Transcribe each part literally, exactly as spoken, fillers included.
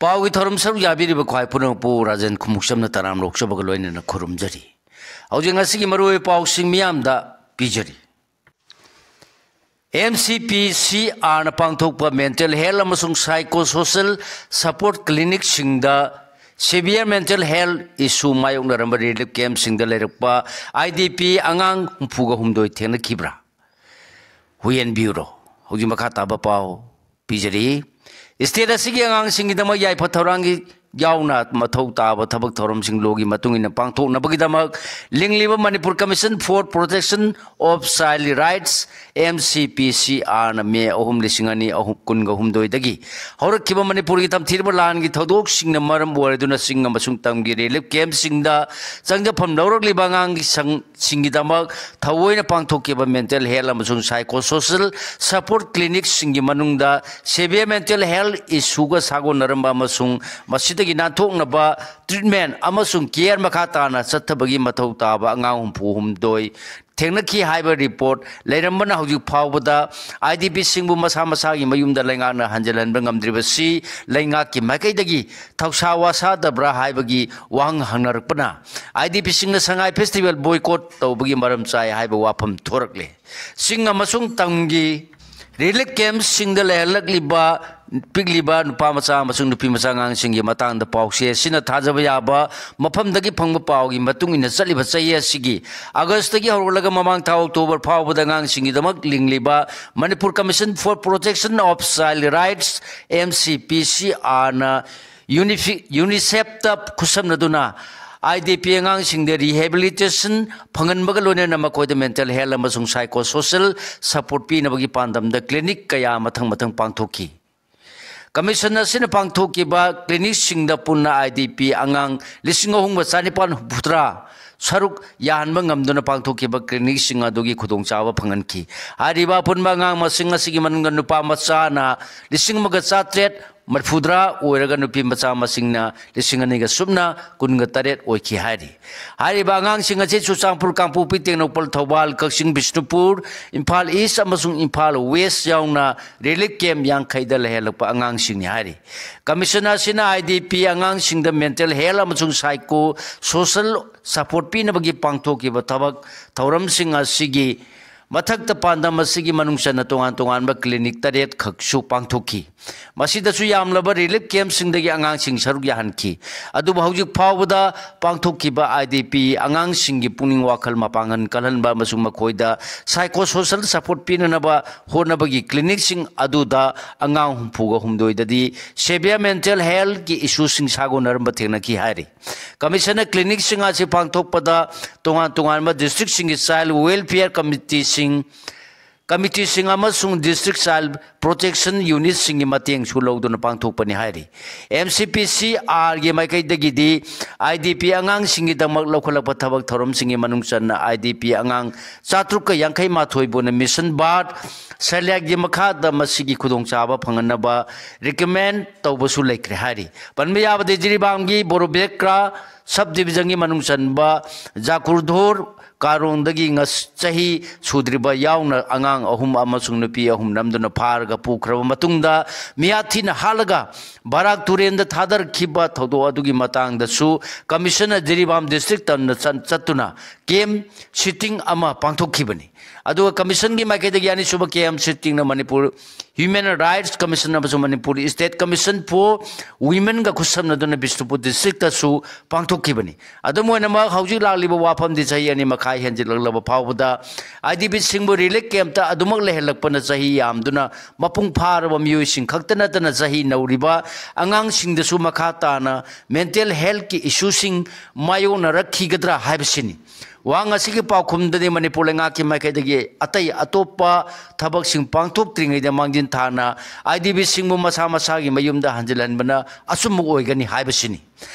ꯄꯥꯎꯒꯤ ꯊꯧꯔꯝ ꯁꯔꯨꯛ ꯌꯥꯕꯤꯔꯤꯕ ꯈ꯭ꯋꯥꯏ ꯄꯨꯝꯅꯃꯛꯄꯨ ꯔꯥꯖꯦꯟ ꯈꯨꯃꯨꯛꯆꯝꯅ ꯇꯔꯥꯝꯅ ꯑꯣꯛꯆꯕꯒ ꯂꯣꯏꯅꯅ ꯈꯨꯔꯨꯝꯖꯔꯤ꯫ ꯍꯧꯖꯤꯛ ꯉꯁꯤꯒꯤ ꯃꯔꯨꯑꯣꯏꯕ ꯄꯥꯎꯁꯤꯡ ꯃꯤꯌꯥꯝꯗ ꯄꯤꯖꯔꯤ꯫ ꯑꯦꯝ ꯁꯤ ꯄꯤ ꯁꯤ ꯑꯥꯔꯅ ꯄꯥꯡꯊꯣꯛꯄ mental health ꯑꯃꯁꯨꯡ psychosocial support clinicꯁꯤꯡꯗ severe mental health issue ꯃꯥꯌꯣꯛꯅꯔꯝꯕ relief campꯁꯤꯡꯗ ꯂꯩꯔꯛꯄ I D P ꯑꯉꯥꯡ ꯍꯨꯝꯐꯨꯒ ꯍꯨꯝꯗꯣꯏ ꯊꯦꯡꯅꯈꯤꯕ꯭ꯔꯥ? ꯍꯨꯌꯦꯟ ꯕ꯭ꯌꯨꯔꯣ꯫ ꯍꯧꯖꯤꯛ ꯃꯈꯥ ꯇꯥꯕ ꯄꯥꯎ ꯄꯤꯖꯔꯤ꯫ State ꯑꯁꯤꯒꯤ ꯑꯉꯥꯡꯁꯤꯡꯒꯤꯗꯃꯛ ꯌꯥꯏꯐ ꯊꯧꯔꯥꯡꯒꯤ ꯌꯥꯎꯅ ꯃꯊꯧ ꯇꯥꯕ ꯊꯕꯛ ꯊꯧꯔꯝꯁꯤꯡ ꯂꯣꯒꯤ ꯃꯇꯨꯡ ꯏꯟꯅ ꯄꯥꯡꯊꯣꯛꯅꯕꯒꯤꯗꯃꯛ ꯂꯤꯡꯂꯤꯕ Manipur Commission for Protection of Child Rights, M C P C R ꯅ ꯃꯦ ꯑꯍꯨꯝ, ꯂꯤꯁꯤꯡ ꯑꯅꯤ ꯀꯨꯟꯒ ꯍꯨꯝꯗꯣꯏꯗꯒꯤ ꯍꯧꯔꯛꯈꯤꯕ ꯃꯅꯤꯄꯨꯔꯒꯤ ꯇꯝꯊꯤꯔꯕ ꯂꯥꯟꯒꯤ ꯊꯧꯗꯣꯛꯁꯤꯡꯅ ꯃꯔꯝ ꯑꯣꯏꯔꯗꯨꯅ ꯆꯤꯡ ꯑꯃꯁꯨꯡ ꯇꯝꯒꯤ relief campꯁꯤꯡꯗ ꯆꯪꯖꯐꯝ ꯂꯧꯔꯛꯂꯤꯕ ꯑꯉꯥꯡꯒꯤ ꯁꯪ-, ꯁꯤꯡꯒꯤꯗꯃꯛ ꯊꯑꯣꯏꯅ ꯄꯥꯡꯊꯣꯛꯈꯤꯕ mental health ꯑꯃꯁꯨꯡ psychosocial support clinicꯁꯤꯡꯒꯤ ꯃꯅꯨꯡꯗ severe mental health issueꯒ ꯁꯥꯒꯣꯟꯅꯔꯝꯕ ꯑꯃꯁꯨꯡ ꯃꯁꯤꯗꯒꯤ ꯅꯥꯟꯊꯣꯛꯅꯕ treatment ꯑꯃꯁꯨꯡ care ꯃꯈꯥ ꯇꯥꯅ ꯆꯠꯊꯕꯒꯤ ꯃꯊꯧ ꯇꯥꯕ ꯑꯉꯥꯡ ꯍꯨꯝꯐꯨ ꯍꯨꯝꯗꯣꯏ ꯊꯦꯡꯅꯈꯤ ꯍꯥꯏꯕ report ꯂꯩꯔꯝꯕꯅ ꯍꯧꯖꯤꯛ ꯐꯥꯎꯕꯗ I D Pꯁꯤꯡꯕꯨ ꯃꯁꯥ ꯃꯁꯥꯒꯤ ꯃꯌꯨꯝꯗ ꯂꯩꯉꯥꯛꯅ ꯍꯟꯖꯤꯜꯍꯟꯕ ꯉꯝꯗ꯭ꯔꯤꯕꯁꯤ ꯂꯩꯉꯥꯛꯀꯤ ꯃꯥꯏꯀꯩꯗꯒꯤ ꯊꯧꯁꯥ ꯋꯥꯁꯥꯗꯕ꯭ꯔꯥ ꯍꯥꯏꯕꯒꯤ ꯋꯥꯍꯪ ꯍꯪꯅꯔꯛꯄꯅ I D Pꯁꯤꯡꯅ Sangai festival boycott ꯇꯧꯕꯒꯤ ꯃꯔꯝ ꯆꯥꯏ ꯍꯥꯏꯕ ꯋꯥꯐꯝ ꯊꯣꯔꯛꯂꯦ꯫ ꯆꯤꯡ ꯑꯃꯁꯨꯡ ꯇꯝꯒꯤ relief campꯁꯤꯡꯗ ꯂꯩꯍꯜꯂꯛꯂꯤꯕ ꯄꯤꯛꯂꯤꯕ ꯅꯨꯄꯥ ꯃꯆꯥ ꯑꯃꯁꯨꯡ ꯅꯨꯄꯤ ꯃꯆꯥ ꯑꯉꯥꯡꯁꯤꯡꯒꯤ ꯃꯇꯥꯡꯗ ꯄꯥꯎꯆꯦ ꯑꯁꯤꯅ ꯊꯥꯖꯕ ꯌꯥꯕ ꯃꯐꯝꯗꯒꯤ ꯐꯪꯕ ꯄꯥꯎꯒꯤ ꯃꯇꯨꯡ ꯏꯟꯅ ꯆꯠꯂꯤꯕ ꯆꯍꯤ ꯑꯁꯤꯒꯤ Augustꯇꯒꯤ ꯍꯧꯔꯛꯂꯒ ꯃꯃꯥꯡ ꯊꯥ October ꯐꯥꯎꯕꯗ ꯑꯉꯥꯡꯁꯤꯡꯒꯤꯗꯃꯛ ꯂꯤꯡꯂꯤꯕ Manipur Commission for Protection of Child Rights, M C P C R ꯅ UNIFI-, UNICEFꯇ ꯈꯨꯠꯁꯝꯅꯗꯨꯅ I D P ꯑꯉꯥꯡꯁꯤꯡꯗ rehabilitation ꯐꯪꯍꯟꯕꯒ ꯂꯣꯏꯅꯅ ꯃꯈꯣꯏꯗ mental health ꯑꯃꯁꯨꯡ psychosocial support ꯄꯤꯅꯕꯒꯤ ꯄꯥꯟꯗꯝꯗ clinic ꯀꯌꯥ ꯃꯊꯪ ꯃꯊꯪ ꯄꯥꯡꯊꯣꯛꯈꯤ꯫ Commission ꯑꯁꯤꯅ ꯄꯥꯡꯊꯣꯛꯈꯤꯕ clinicꯁꯤꯡꯗ ꯄꯨꯟꯅ I D P ꯑꯉꯥꯡ ꯂꯤꯁꯤꯡ ꯑꯍꯨꯝꯒ ꯆꯥꯅꯤꯄꯥꯟ ꯍꯨꯝꯐꯨꯇꯔꯥ ꯁꯔꯨꯛ ꯌꯥꯍꯟꯕ ꯉꯝꯗꯨꯅ ꯄꯥꯡꯊꯣꯛꯈꯤꯕ clinicꯁꯤꯡ ꯑꯗꯨꯒꯤ ꯈꯨꯗꯣꯡꯆꯥꯕ ꯐꯪꯍꯟꯈꯤ꯫ ꯍꯥꯏꯔꯤꯕ ꯑꯄꯨꯟꯕ ꯑꯉꯥꯡ ꯃꯁꯤꯡ ꯑꯁꯤꯒꯤ ꯃꯅꯨꯡꯗ ꯅꯨꯄꯥ ꯃꯆꯥꯅ ꯂꯤꯁꯤꯡ ꯑꯃꯒ ꯆꯥꯇ꯭ꯔꯦꯠ ꯃꯔꯤꯐꯨꯇꯔꯥ ꯑꯣꯏꯔꯒ ꯅꯨꯄꯤ ꯃꯆꯥ ꯃꯁꯤꯡꯅ ꯂꯤꯁꯤꯡ ꯑꯅꯤꯒ ꯁꯨꯞꯅ ꯀꯨꯟꯒ ꯇꯔꯦꯠ ꯑꯣꯏꯈꯤ ꯍꯥꯏꯔꯤ꯫ ꯍꯥꯏꯔꯤꯕ ꯑꯉꯥꯡꯁꯤꯡ ꯑꯁꯤ ꯆꯨꯔꯆꯥꯟꯄꯨꯔ, ꯀꯥꯡꯄꯣꯛꯄꯤ, ꯇꯦꯡꯅꯧꯄꯜ, ꯊꯧꯕꯥꯜ, ꯀꯛꯆꯤꯡ, ꯕꯤꯁꯅꯨꯄꯨꯔ, ꯏꯝꯐꯥꯜ ꯏꯁ ꯑꯃꯁꯨꯡ ꯏꯝꯐꯥꯜ ꯋꯦꯁ ꯌꯥꯎꯅ relief camp ꯌꯥꯡꯈꯩꯗ ꯂꯩꯍꯜꯂꯛꯄ ꯑꯉꯥꯡꯁꯤꯡꯅꯤ ꯍꯥꯏꯔꯤ꯫ ꯀꯃꯤꯁꯟ ꯑꯁꯤꯅ IDP ꯑꯉꯥꯡꯁꯤꯡꯗ mental health ꯑꯃꯁꯨꯡ psycho social support ꯄꯤꯅꯕꯒꯤ ꯄꯥꯡꯊꯣꯛꯈꯤꯕ ꯊꯕꯛ ꯊꯧꯔꯝꯁꯤꯡ ꯑꯁꯤꯒꯤ ꯃꯊꯛꯇ ꯄꯥꯟꯗꯝ ꯑꯁꯤꯒꯤ ꯃꯅꯨꯡ ꯆꯟꯅ ꯇꯣꯉꯥꯟ ꯇꯣꯉꯥꯟꯕ clinic ꯇꯔꯦꯠ ꯈꯛꯁꯨ ꯄꯥꯡꯊꯣꯛꯈꯤ꯫ ꯃꯁꯤꯗꯁꯨ ꯌꯥꯝꯂꯕ relief campꯁꯤꯡꯗꯒꯤ ꯑꯉꯥꯡꯁꯤꯡ ꯁꯔꯨꯛ ꯌꯥꯍꯟꯈꯤ꯫ ꯑꯗꯨꯕꯨ ꯍꯧꯖꯤꯛ ꯐꯥꯎꯕꯗ ꯄꯥꯡꯊꯣꯛꯈꯤꯕ IDP ꯑꯉꯥꯡꯁꯤꯡꯒꯤ ꯄꯨꯛꯅꯤꯡ ꯋꯥꯈꯜ ꯃꯄꯥꯡꯒꯜ ꯀꯜꯍꯟꯕ ꯑꯃꯁꯨꯡ ꯃꯈꯣꯏꯗ psycho social support ꯄꯤꯅꯅꯕ ꯍꯣꯠꯅꯕꯒꯤ clinicꯁꯤꯡ ꯑꯗꯨꯗ ꯑꯉꯥꯡ ꯍꯨꯝꯐꯨꯒ ꯍꯨꯝꯗꯣꯏꯗꯗꯤ severe mental healthꯀꯤ issueꯁꯤꯡ ꯁꯥꯒꯣꯟꯅꯔꯝꯕ ꯊꯦꯡꯅꯈꯤ ꯍꯥꯏꯔꯤ꯫ ꯀꯃꯤꯁꯟꯅ clinicꯁꯤꯡ ꯑꯁꯤ ꯄꯥꯡꯊꯣꯛꯄꯗ ꯇꯣꯉꯥꯟ ꯇꯣꯉꯥꯟꯕ districtꯁꯤꯡꯒꯤ child welfare committeeꯁꯤꯡ, committeeꯁꯤꯡ ꯑꯃꯁꯨꯡ district child protection unitꯁꯤꯡꯒꯤ ꯃꯇꯦꯡꯁꯨ ꯂꯧꯗꯨꯅ ꯄꯥꯡꯊꯣꯛꯄꯅꯤ ꯍꯥꯏꯔꯤ꯫ MCPCRꯒꯤ ꯃꯥꯏꯀꯩꯗꯒꯤꯗꯤ IDP ꯑꯉꯥꯡꯁꯤꯡꯒꯤꯗꯃꯛ ꯂꯧꯈꯠꯂꯛꯄ ꯊꯕꯛ ꯊꯧꯔꯝꯁꯤꯡꯒꯤ ꯃꯅꯨꯡ ꯆꯟꯅ IDP ꯑꯉꯥꯡ ꯆꯥꯇ꯭ꯔꯨꯛꯀ ꯌꯥꯡꯈꯩ ꯃꯥꯊꯣꯏꯕꯨꯅ mission birth ꯁꯦꯂꯦꯛꯒꯤ ꯃꯈꯥꯗ ꯃꯁꯤꯒꯤ ꯈꯨꯗꯣꯡꯆꯥꯕ ꯐꯪꯍꯟꯅꯕ recommend ꯇꯧꯕꯁꯨ ꯂꯩꯈ꯭ꯔꯦ ꯍꯥꯏꯔꯤ꯫ ꯄꯟꯕ ꯌꯥꯕꯗꯤ ꯖꯤꯔꯤꯕꯥꯝꯒꯤ ꯕꯣꯔꯣꯕꯦꯀ꯭ꯔꯥ sub divisionꯒꯤ ꯃꯅꯨꯡ ꯆꯟꯕ ꯖꯥꯀꯨꯔꯙꯣꯔ ꯀꯥꯔꯣꯡꯗꯒꯤ ꯉꯁ-, ꯆꯍꯤ ꯁꯨꯗ꯭ꯔꯤꯕ ꯌꯥꯎꯅ ꯑꯉꯥꯡ ꯑꯍꯨꯝ ꯑꯃꯁꯨꯡ ꯅꯨꯄꯤ ꯑꯍꯨꯝ ꯅꯝꯗꯨꯅ ꯐꯥꯔꯒ ꯄꯨꯈ꯭ꯔꯕ ꯃꯇꯨꯡꯗ ꯃꯤꯌꯥꯊꯤꯅ ꯍꯥꯠꯂꯒ ꯕꯔꯥꯛ ꯇꯨꯔꯦꯟꯗ ꯊꯥꯗꯔꯛꯈꯤꯕ ꯊꯧꯗꯣꯛ ꯑꯗꯨꯒꯤ ꯃꯇꯥꯡꯗꯁꯨ ꯀꯃꯤꯁꯟꯅ ꯖꯤꯔꯤꯕꯥꯝ district ꯇꯝꯅ ꯆꯠ-, ꯆꯠꯇꯨꯅ camp sitting ꯑꯃ ꯄꯥꯡꯊꯣꯛꯈꯤꯕꯅꯤ꯫ ꯑꯗꯨꯒ ꯀꯃꯤꯁꯟꯒꯤ ꯃꯥꯏꯀꯩꯗꯒꯤ ꯑꯅꯤꯁꯨꯕ camp sittingꯅ Manipur Human Rights Commission ꯑꯃꯁꯨꯡ Manipur State Commission for Womenꯒ ꯈꯨꯠꯁꯝꯅꯗꯨꯅ Bishnupur districtꯇꯁꯨ ꯄꯥꯡꯊꯣꯛꯈꯤꯕꯅꯤ꯫ ꯑꯗꯨꯝ ꯑꯣꯏꯅꯃꯛ, ꯍꯧꯖꯤꯛ ꯂꯥꯛꯂꯤꯕ ꯋꯥꯐꯝꯗꯤ ꯆꯍꯤ ꯑꯅꯤ ꯃꯈꯥꯏ ꯍꯦꯟꯖꯤꯜꯂꯛꯂꯕ ꯐꯥꯎꯕꯗ IDPꯁꯤꯡꯕꯨ relief campꯇ ꯑꯗꯨꯃꯛ ꯂꯩꯍꯜꯂꯛꯄꯅ ꯆꯍꯤ ꯌꯥꯝꯗꯨꯅ ꯃꯄꯨꯡ ꯐꯥꯔꯕ ꯃꯤꯑꯣꯏꯁꯤꯡ ꯈꯛꯇ ꯅꯠꯇꯅ ꯆꯍꯤ ꯅꯧꯔꯤꯕ ꯑꯉꯥꯡꯁꯤꯡꯗꯁꯨ ꯃꯈꯥ ꯇꯥꯅ mental healthꯀꯤ issueꯁꯤꯡ ꯃꯥꯌꯣꯛꯅꯔꯛꯈꯤꯒꯗ꯭ꯔꯥ ꯍꯥꯏꯕꯁꯤꯅꯤ꯫ ꯋꯥꯍꯪ ꯑꯁꯤꯒꯤ ꯄꯥꯎꯈꯨꯝꯗꯗꯤ ꯃꯅꯤꯄꯨꯔ ꯂꯩꯉꯥꯛꯀꯤ ꯃꯥꯏꯀꯩꯗꯒꯤ ꯑꯇꯩ ꯑꯇꯣꯞꯄ ꯊꯕꯛꯁꯤꯡ ꯄꯥꯡꯊꯣꯛꯇ꯭ꯔꯤꯉꯩꯗ ꯃꯥꯡꯖꯤꯟ ꯊꯥꯅ IDPꯁꯤꯡꯕꯨ ꯃꯁꯥ ꯃꯁꯥꯒꯤ ꯃꯌꯨꯝꯗ ꯍꯟꯖꯤꯜꯍꯟꯕꯅ ꯑꯆꯨꯝꯕ ꯑꯣꯏꯒꯅꯤ ꯍꯥꯏꯕꯁꯤꯅꯤ꯫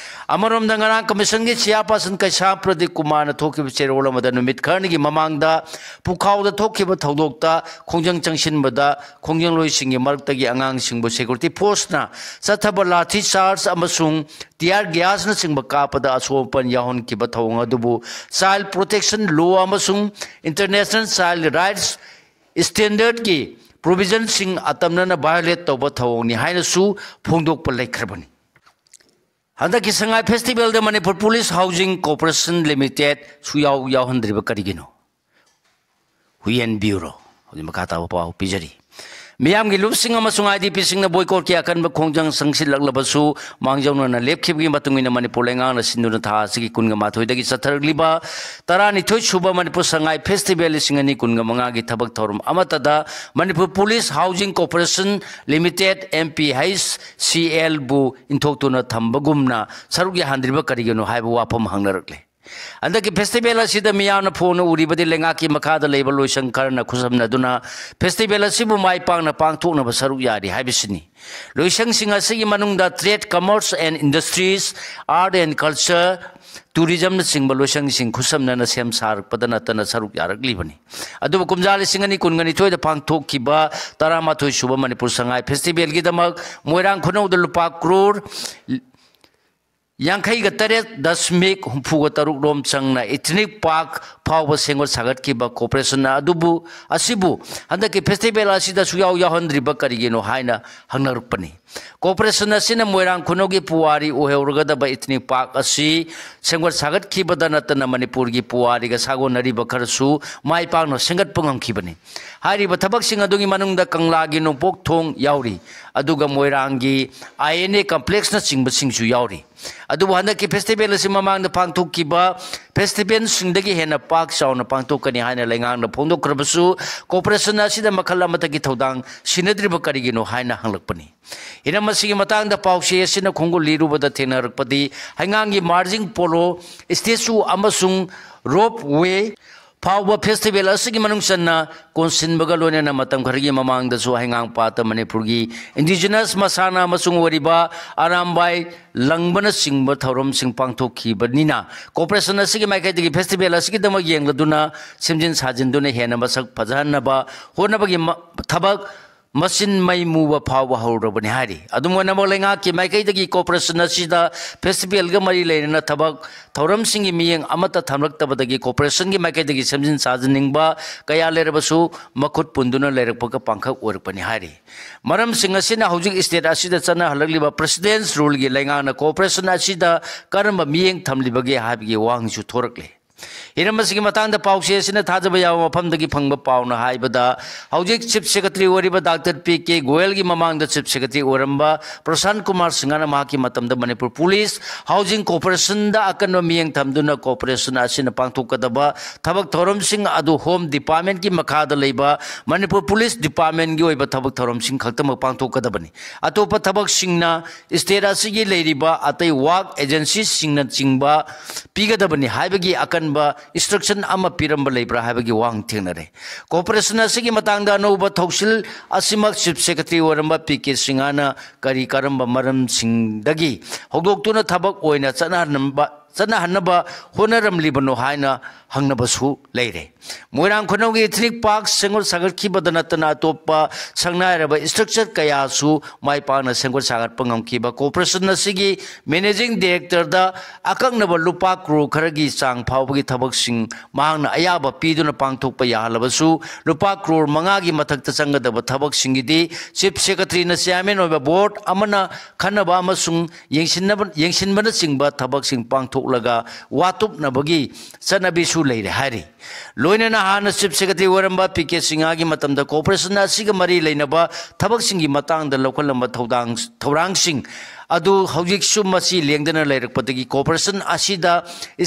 ꯑꯃꯔꯣꯝꯗ ꯉꯔꯥꯡ commissionꯒꯤ chairperson ꯀꯩꯁꯥꯝ ꯄ꯭ꯔꯗꯤꯞ ꯀꯨꯃꯥꯔꯅ ꯊꯣꯛꯈꯤꯕ ꯆꯦꯔꯣꯜ ꯑꯃꯗ ꯅꯨꯃꯤꯠ ꯈꯔꯅꯤꯒꯤ ꯃꯃꯥꯡꯗ ꯄꯨꯈꯥꯎꯗ ꯊꯣꯛꯈꯤꯕ ꯊꯧꯗꯣꯛꯇ ꯈꯣꯡꯖꯪ ꯆꯪꯁꯤꯟꯕꯗ ꯈꯣꯡꯖꯪꯂꯣꯏꯁꯤꯡꯒꯤ ꯃꯔꯛꯇꯒꯤ ꯑꯉꯥꯡꯁꯤꯡꯕꯨ security forceꯅ ꯆꯠꯊꯕ ꯂꯥꯊꯤ ꯆꯥꯔꯖ ꯑꯃꯁꯨꯡ tear gasꯅꯆꯤꯡꯕ ꯀꯥꯞꯄꯗ ꯑꯁꯣꯛ ꯑꯄꯟ ꯌꯥꯎꯍꯟꯈꯤꯕ ꯊꯧꯑꯣꯡ ꯑꯗꯨꯕꯨ child protection law ꯑꯃꯁꯨꯡ international child rights standardꯀꯤ provisionꯁꯤꯡ ꯑꯇꯝꯅꯅ violate ꯇꯧꯕ ꯊꯧꯑꯣꯡꯅꯤ ꯍꯥꯏꯅꯁꯨ ꯐꯣꯡꯗꯣꯛꯄ ꯂꯩꯈ꯭ꯔꯕꯅꯤ꯫ ꯍꯟꯗꯛꯀꯤ ꯁꯉꯥꯏ festivalꯗ Manipur Police Housing Corporation Limited ꯁꯨꯌꯥꯎ ꯌꯥꯎꯍꯟꯗ꯭ꯔꯤꯕ ꯀꯔꯤꯒꯤꯅꯣ? ꯍꯨꯏꯌꯦꯟ ꯕ꯭ꯌꯨꯔꯣ꯫ ꯍꯧꯖꯤꯛ ꯃꯈꯥ ꯇꯥꯕ ꯄꯥꯎ ꯄꯤꯖꯔꯤ꯫ ꯃꯤꯌꯥꯝꯒꯤ ꯂꯨꯞꯁꯤꯡ ꯑꯃꯁꯨꯡ IDPꯁꯤꯡꯅ boycottꯀꯤ ꯑꯀꯟꯕ ꯈꯣꯡꯖꯪ ꯆꯪꯁꯤꯜꯂꯛꯂꯕꯁꯨ, ꯃꯥꯡꯖꯧꯅꯅ ꯂꯦꯞꯈꯤꯕꯒꯤ ꯃꯇꯨꯡ ꯏꯟꯅ ꯃꯅꯤꯄꯨꯔ ꯂꯩꯉꯥꯛꯅ ꯁꯤꯟꯗꯨꯅ ꯊꯥ ꯑꯁꯤꯒꯤ ꯀꯨꯟꯒ ꯃꯥꯊꯣꯏꯗꯒꯤ ꯆꯠꯊꯔꯛꯂꯤꯕ ꯇꯔꯥꯅꯤꯊꯣꯏ ꯁꯨꯕ ꯃꯅꯤꯄꯨꯔ ꯁꯉꯥꯏ festival ꯂꯤꯁꯤꯡ ꯑꯅꯤ ꯀꯨꯟꯒ ꯃꯉꯥꯒꯤ ꯊꯕꯛ ꯊꯧꯔꯝ ꯑꯃꯠꯇꯗ Manipur Police Housing Corporation Limited, MPHCLꯕꯨ ꯏꯟꯊꯣꯛꯇꯨꯅ ꯊꯝꯕꯒꯨꯝꯅ ꯁꯔꯨꯛ ꯌꯥꯍꯟꯗ꯭ꯔꯤꯕ ꯀꯔꯤꯒꯤꯅꯣ ꯍꯥꯏꯕ ꯋꯥꯐꯝ ꯍꯪꯅꯔꯛꯂꯦ꯫ ꯍꯟꯗꯛꯀꯤ festival ꯑꯁꯤꯗ ꯃꯤꯌꯥꯝꯅ ꯐꯣꯡꯅ ꯎꯔꯤꯕꯗꯤ ꯂꯩꯉꯥꯛꯀꯤ ꯃꯈꯥꯗ ꯂꯩꯕ ꯂꯣꯏꯁꯪ ꯈꯔꯅ ꯈꯨꯠꯁꯝꯅꯗꯨꯅ festival ꯑꯁꯤꯕꯨ ꯃꯥꯏ ꯄꯥꯛꯅ ꯄꯥꯡꯊꯣꯛꯅꯕ ꯁꯔꯨꯛ ꯌꯥꯔꯤ ꯍꯥꯏꯕꯁꯤꯅꯤ꯫ ꯂꯣꯏꯁꯪꯁꯤꯡ ꯑꯁꯤꯒꯤ ꯃꯅꯨꯡꯗ Trade, Commerce and Industries, Art and Culture, Tourismꯅꯆꯤꯡꯕ ꯂꯣꯏꯁꯪꯁꯤꯡ ꯈꯨꯠꯁꯝꯅꯅ ꯁꯦꯝ ꯁꯥꯔꯛꯄꯗ ꯅꯠꯇꯅ ꯁꯔꯨꯛ ꯌꯥꯔꯛꯂꯤꯕꯅꯤ꯫ ꯑꯗꯨꯕꯨ ꯀꯨꯝꯖꯥ ꯂꯤꯁꯤꯡ ꯑꯅꯤ ꯀꯨꯟꯒ ꯅꯤꯊꯣꯏꯗ ꯄꯥꯡꯊꯣꯛꯈꯤꯕ ꯇꯔꯥꯃꯥꯊꯣꯏ ꯁꯨꯕ ꯃꯅꯤꯄꯨꯔ ꯁꯉꯥꯏ festivalꯒꯤꯗꯃꯛ ꯃꯣꯏꯔꯥꯡ ꯈꯨꯅꯧꯗ ꯂꯨꯄꯥ ꯀ꯭ꯔꯣꯔ ꯌꯥꯡꯈꯩꯒ ꯇꯔꯦꯠ ꯗꯁꯃꯤꯛ ꯍꯨꯝꯐꯨꯒ ꯇꯔꯨꯛ ꯔꯣꯝ ꯆꯪꯅ Ethnic Park ꯐꯥꯎꯕ ꯁꯦꯝꯒꯠ ꯁꯥꯒꯠꯈꯤꯕ corporationꯅ ꯑꯗꯨꯕꯨ, ꯑꯁꯤꯕꯨ ꯍꯟꯗꯛꯀꯤ festival ꯑꯁꯤꯗ ꯁꯨꯌꯥꯎ ꯌꯥꯎꯍꯟꯗ꯭ꯔꯤꯕ ꯀꯔꯤꯒꯤꯅꯣ ꯍꯥꯏꯅ ꯍꯪꯅꯔꯛꯄꯅꯤ꯫ Corporation ꯑꯁꯤꯅ ꯃꯣꯏꯔꯥꯡ ꯈꯨꯅꯧꯒꯤ ꯄꯨꯋꯥꯔꯤ ꯑꯣꯏꯍꯧꯔꯒꯗꯕ Ethnic Park ꯑꯁꯤ ꯁꯦꯝꯒꯠ ꯁꯥꯒꯠꯈꯤꯕꯗ ꯅꯠꯇꯅ ꯃꯅꯤꯄꯨꯔꯒꯤ ꯄꯨꯋꯥꯔꯤꯒ ꯁꯥꯒꯣꯟꯅꯔꯤꯕ ꯈꯔꯁꯨ ꯃꯥꯏ ꯄꯥꯛꯅ ꯁꯦꯝꯒꯠꯄ ꯉꯝꯈꯤꯕꯅꯤ꯫ ꯍꯥꯏꯔꯤꯕ ꯊꯕꯛꯁꯤꯡ ꯑꯗꯨꯒꯤ ꯃꯅꯨꯡꯗ ꯀꯪꯂꯥꯒꯤ ꯅꯣꯡꯄꯣꯛ ꯊꯣꯡ ꯌꯥꯎꯔꯤ, ꯑꯗꯨꯒ ꯃꯣꯏꯔꯥꯡꯒꯤ INA complexꯅꯆꯤꯡꯕꯁꯤꯡꯁꯨ ꯌꯥꯎꯔꯤ꯫ ꯑꯗꯨꯕꯨ ꯍꯟꯗꯛꯀꯤ festival ꯑꯁꯤ ꯃꯃꯥꯡꯗ ꯄꯥꯡꯊꯣꯛꯈꯤꯕ ꯐꯦꯁꯇꯤꯚꯦꯜꯁꯤꯡꯗꯒꯤ ꯍꯦꯟꯅ ꯄꯥꯛ ꯆꯥꯎꯅ ꯄꯥꯡꯊꯣꯛꯀꯅꯤ ꯍꯥꯏꯅ ꯂꯩꯉꯥꯛꯅ ꯐꯣꯡꯗꯣꯛꯈ꯭ꯔꯕꯁꯨ, ꯀꯣꯔꯄꯣꯔꯦꯁꯟ ꯑꯁꯤꯗ ꯃꯈꯜ ꯑꯃꯠꯇꯒꯤ ꯊꯧꯗꯥꯡ ꯁꯤꯟꯅꯗ꯭ꯔꯤꯕ ꯀꯔꯤꯒꯤꯅꯣ ꯍꯥꯏꯅ ꯍꯪꯂꯛꯄꯅꯤ꯫ ꯍꯤꯔꯝ ꯑꯁꯤꯒꯤ ꯃꯇꯥꯡꯗ ꯄꯥꯎꯆꯦ ꯑꯁꯤꯅ ꯈꯣꯡꯒꯨꯜ ꯂꯤꯔꯨꯕꯗ ꯊꯦꯡꯅꯔꯛꯄꯗꯤ, ꯍꯩꯉꯥꯡꯒꯤ ꯃꯥꯔꯖꯤꯡ ꯄꯣꯂꯣ ꯁ꯭ꯇꯦꯆꯨ ꯑꯃꯁꯨꯡ ꯔꯣꯞ ꯋꯦ ꯐꯥꯎꯕ ꯐꯦꯁꯇꯤꯚꯦꯜ ꯑꯁꯤꯒꯤ ꯃꯅꯨꯡ ꯆꯟꯅ ꯀꯣꯟꯁꯤꯟꯕꯒ ꯂꯣꯏꯅꯅ ꯃꯇꯝ ꯈꯔꯒꯤ ꯃꯃꯥꯡꯗꯁꯨ ꯍꯩꯉꯥꯡ ꯄꯥꯠꯇ ꯃꯅꯤꯄꯨꯔꯒꯤ ꯏꯟꯗꯤꯖꯤꯅꯁ ꯃꯁꯥꯟꯅ ꯑꯃꯁꯨꯡ ꯑꯣꯏꯔꯤꯕ ꯑꯔꯥꯝꯕꯥꯏ ꯂꯪꯕꯅꯆꯤꯡꯕ ꯊꯧꯔꯝꯁꯤꯡ ꯄꯥꯡꯊꯣꯛꯈꯤꯕꯅꯤꯅ, ꯀꯣꯔꯄꯣꯔꯦꯁꯟ ꯑꯁꯤꯒꯤ ꯃꯥꯏꯀꯩꯗꯒꯤ ꯐꯦꯁꯇꯤꯚꯦꯜ ꯑꯁꯤꯒꯤꯗꯃꯛ ꯌꯦꯡꯂꯗꯨꯅ ꯁꯦꯝꯖꯤꯟ ꯁꯥꯖꯤꯟꯗꯨꯅ ꯍꯦꯟꯅ ꯃꯁꯛ ꯐꯖꯍꯟꯅꯕ ꯍꯣꯠꯅꯕꯒꯤ ꯃ-, ꯊꯕꯛ ꯃꯆꯤꯟ ꯃꯩ ꯃꯨꯕ ꯐꯥꯎꯕ ꯍꯧꯔꯕꯅꯤ ꯍꯥꯏꯔꯤ꯫ ꯑꯗꯨꯝ ꯑꯣꯏꯅꯃꯛ, ꯂꯩꯉꯥꯛꯀꯤ ꯃꯥꯏꯀꯩꯗꯒꯤ ꯀꯣꯔꯄꯣꯔꯦꯁꯟ ꯑꯁꯤꯗ ꯐꯦꯁꯇꯤꯚꯦꯜꯒ ꯃꯔꯤ ꯂꯩꯅꯅ ꯊꯕꯛ ꯊꯧꯔꯝꯁꯤꯡꯒꯤ ꯃꯤꯠꯌꯦꯡ ꯑꯃꯠꯇ ꯊꯝꯂꯛꯇꯕꯗꯒꯤ ꯀꯣꯔꯄꯣꯔꯦꯁꯟꯒꯤ ꯃꯥꯏꯀꯩꯗꯒꯤ ꯁꯦꯝꯖꯤꯟ ꯁꯥꯖꯤꯟꯅꯤꯡꯕ ꯀꯌꯥ ꯂꯩꯔꯕꯁꯨ ꯃꯈꯨꯠ ꯄꯨꯟꯗꯨꯅ ꯂꯩꯔꯛꯄꯒ ꯄꯥꯡꯈꯛ ꯑꯣꯏꯔꯛꯄꯅꯤ ꯍꯥꯏꯔꯤ꯫ ꯃꯔꯝꯁꯤꯡ ꯑꯁꯤꯅ ꯍꯧꯖꯤꯛ ꯁ꯭ꯇꯦꯠ ꯑꯁꯤꯗ ꯆꯠꯅꯍꯜꯂꯛꯂꯤꯕ ꯄ꯭ꯔꯦꯁꯤꯗꯦꯟꯁ ꯔꯨꯜꯒꯤ ꯂꯩꯉꯥꯛꯅ ꯀꯣꯔꯄꯣꯔꯦꯁꯟ ꯑꯁꯤꯗ ꯀꯔꯝꯕ ꯃꯤꯠꯌꯦꯡ ꯊꯝꯂꯤꯕꯒꯦ ꯍꯥꯏꯕꯒꯤ ꯋꯥꯍꯪꯁꯨ ꯊꯣꯔꯛꯂꯤ꯫ ꯍꯤꯔꯝ ꯑꯁꯤꯒꯤ ꯃꯇꯥꯡꯗ ꯄꯥꯎꯆꯦ ꯑꯁꯤꯅ ꯊꯥꯖꯕ ꯌꯥꯕ ꯃꯐꯝꯗꯒꯤ ꯐꯪꯕ ꯄꯥꯎꯅ ꯍꯥꯏꯕꯗ, ꯍꯧꯖꯤꯛ ꯆꯤꯐ ꯁꯦꯀ꯭ꯔꯦꯇꯔꯤ ꯑꯣꯏꯔꯤꯕ ꯗꯥꯛꯇꯔ ꯄꯤ ꯀꯦ ꯒꯣꯌꯜꯒꯤ ꯃꯃꯥꯡꯗ ꯆꯤꯐ ꯁꯦꯀ꯭ꯔꯦꯇꯔꯤ ꯑꯣꯏꯔꯝꯕ ꯄ꯭ꯔꯁꯥꯟ ꯀꯨꯃꯥꯔ ꯁꯤꯡꯍꯅ ꯃꯍꯥꯛꯀꯤ ꯃꯇꯝꯗ ꯃꯅꯤꯄꯨꯔ ꯄꯨꯂꯤꯁ ꯍꯥꯎꯖꯤꯡ ꯀꯣꯔꯄꯣꯔꯦꯁꯟꯗ ꯑꯀꯟꯕ ꯃꯤꯠꯌꯦꯡ ꯊꯝꯗꯨꯅ ꯀꯣꯔꯄꯣꯔꯦꯁꯟ ꯑꯁꯤꯅ ꯄꯥꯡꯊꯣꯛꯀꯗꯕ ꯊꯕꯛ ꯊꯧꯔꯝꯁꯤꯡ ꯑꯗꯨ ꯍꯣꯝ ꯗꯤꯄꯥꯔꯠꯃꯦꯟꯠꯀꯤ ꯃꯈꯥꯗ ꯂꯩꯕ ꯃꯅꯤꯄꯨꯔ ꯄꯨꯂꯤꯁ ꯗꯤꯄꯥꯔꯠꯃꯦꯟꯠꯀꯤ ꯑꯣꯏꯕ ꯊꯕꯛ ꯊꯧꯔꯝꯁꯤꯡ ꯈꯛꯇꯃꯛ ꯄꯥꯡꯊꯣꯛꯀꯗꯕꯅꯤ꯫ ꯑꯇꯣꯞꯄ ꯊꯕꯛꯁꯤꯡꯅ ꯁ꯭ꯇꯦꯠ ꯑꯁꯤꯒꯤ ꯂꯩꯔꯤꯕ ꯑꯇꯩ ꯋꯥꯔꯛ ꯑꯦꯖꯦꯟꯁꯤꯁꯤꯡꯅꯆꯤꯡꯕ ꯄꯤꯒꯗꯕꯅꯤ ꯍꯥꯏꯕꯒꯤ ꯑꯀꯟꯕ ꯏꯟꯁꯇ꯭ꯔꯛꯁꯟ ꯑꯃ ꯄꯤꯔꯝꯕ ꯂꯩꯕ꯭ꯔꯥ ꯍꯥꯏꯕꯒꯤ ꯋꯥꯍꯪ ꯊꯦꯡꯅꯔꯦ꯫ ꯀꯣꯔꯄꯣꯔꯦꯁꯟ ꯑꯁꯤꯒꯤ ꯃꯇꯥꯡꯗ ꯑꯅꯧꯕ ꯊꯧꯁꯤꯜ ꯑꯁꯤꯃꯛ ꯆꯤꯐ ꯁꯦꯀ꯭ꯔꯦꯇꯔꯤ ꯑꯣꯏꯔꯝꯕ ꯄꯤ ꯀꯦ ꯁꯤꯡꯍꯅ ꯀꯔꯤ ꯀꯔꯝꯕ ꯃꯔꯝꯁꯤꯡꯗꯒꯤ ꯍꯧꯗꯣꯛꯇꯨꯅ ꯊꯕꯛ ꯑꯣꯏꯅ ꯆꯠꯅꯍꯟꯕ, ꯆꯠꯅꯍꯟꯅꯕ ꯍꯣꯠꯅꯔꯝꯂꯤꯕꯅꯣ ꯍꯥꯏꯅ ꯍꯪꯅꯕꯁꯨ ꯂꯩꯔꯦ꯫ ꯃꯣꯏꯔꯥꯡ ꯈꯨꯅꯧꯒꯤ ꯏꯊꯅꯤꯛ ꯄꯥꯔꯛ ꯁꯦꯝꯒꯠ ꯁꯥꯒꯠꯈꯤꯕꯗ ꯅꯠꯇꯅ ꯑꯇꯣꯞꯄ ꯁꯛꯅꯥꯏꯔꯕ ꯏꯟꯁꯇ꯭ꯔꯛꯆꯔ ꯀꯌꯥꯁꯨ ꯃꯥꯏ ꯄꯥꯛꯅ ꯁꯦꯝꯒꯠ ꯁꯥꯒꯠꯄ ꯉꯝꯈꯤꯕ ꯀꯣꯔꯄꯣꯔꯦꯁꯟ ꯑꯁꯤꯒꯤ ꯃꯦꯅꯦꯖꯤꯡ ꯗꯤꯔꯦꯛꯇꯔꯗ ꯑꯀꯛꯅꯕ ꯂꯨꯄꯥ ꯀ꯭ꯔꯣꯔ ꯈꯔꯒꯤ ꯆꯥꯡ ꯐꯥꯎꯕꯒꯤ ꯊꯕꯛꯁꯤꯡ ꯃꯍꯥꯛꯅ ꯑꯌꯥꯕ ꯄꯤꯗꯨꯅ ꯄꯥꯡꯊꯣꯛꯄ ꯌꯥꯍꯜꯂꯕꯁꯨ, ꯂꯨꯄꯥ ꯀ꯭ꯔꯣꯔ ꯃꯉꯥꯒꯤ ꯃꯊꯛꯇ ꯆꯪꯒꯗꯕ ꯊꯕꯛꯁꯤꯡꯒꯤꯗꯤ ꯆꯤꯐ ꯁꯦꯀ꯭ꯔꯦꯇꯔꯤꯅ ꯆꯤꯌꯥꯔꯃꯦꯟ ꯑꯣꯏꯕ ꯕꯣꯔꯗ ꯑꯃꯅ ꯈꯟꯅꯕ ꯑꯃꯁꯨꯡ ꯌꯦꯡꯁꯤꯟꯅꯕ, ꯌꯦꯡꯁꯤꯟꯕꯅꯆꯤꯡꯕ ꯊꯕꯛꯁꯤꯡ ꯄꯥꯡꯊꯣꯛ ꯊꯣꯛꯂꯒ ꯋꯥ ꯇꯨꯞꯅꯕꯒꯤ ꯆꯠꯅꯕꯤꯁꯨ ꯂꯩꯔꯦ ꯍꯥꯏꯔꯤ꯫ ꯂꯣꯏꯅꯅ ꯍꯥꯟꯅ ꯆꯤꯐ ꯁꯦꯀ꯭ꯔꯦꯇꯔꯤ ꯑꯣꯏꯔꯝꯕ ꯄꯤ ꯀꯦ ꯁꯤꯡꯍꯒꯤ ꯃꯇꯝꯗ ꯀꯣꯑꯣꯄꯔꯦꯁꯟ ꯑꯁꯤꯒ ꯃꯔꯤ ꯂꯩꯅꯕ ꯊꯕꯛꯁꯤꯡꯒꯤ ꯃꯇꯥꯡꯗ ꯂꯧꯈꯠꯂꯝꯕ ꯊꯧꯗꯥꯡ ꯊꯧꯔꯥꯡꯁꯤꯡ ꯑꯗꯨ ꯍꯧꯖꯤꯛꯁꯨ ꯃꯁꯤ ꯂꯦꯡꯗꯅ ꯂꯩꯔꯛꯄꯗꯒꯤ ꯀꯣꯑꯣꯄꯔꯦꯁꯟ ꯑꯁꯤꯗ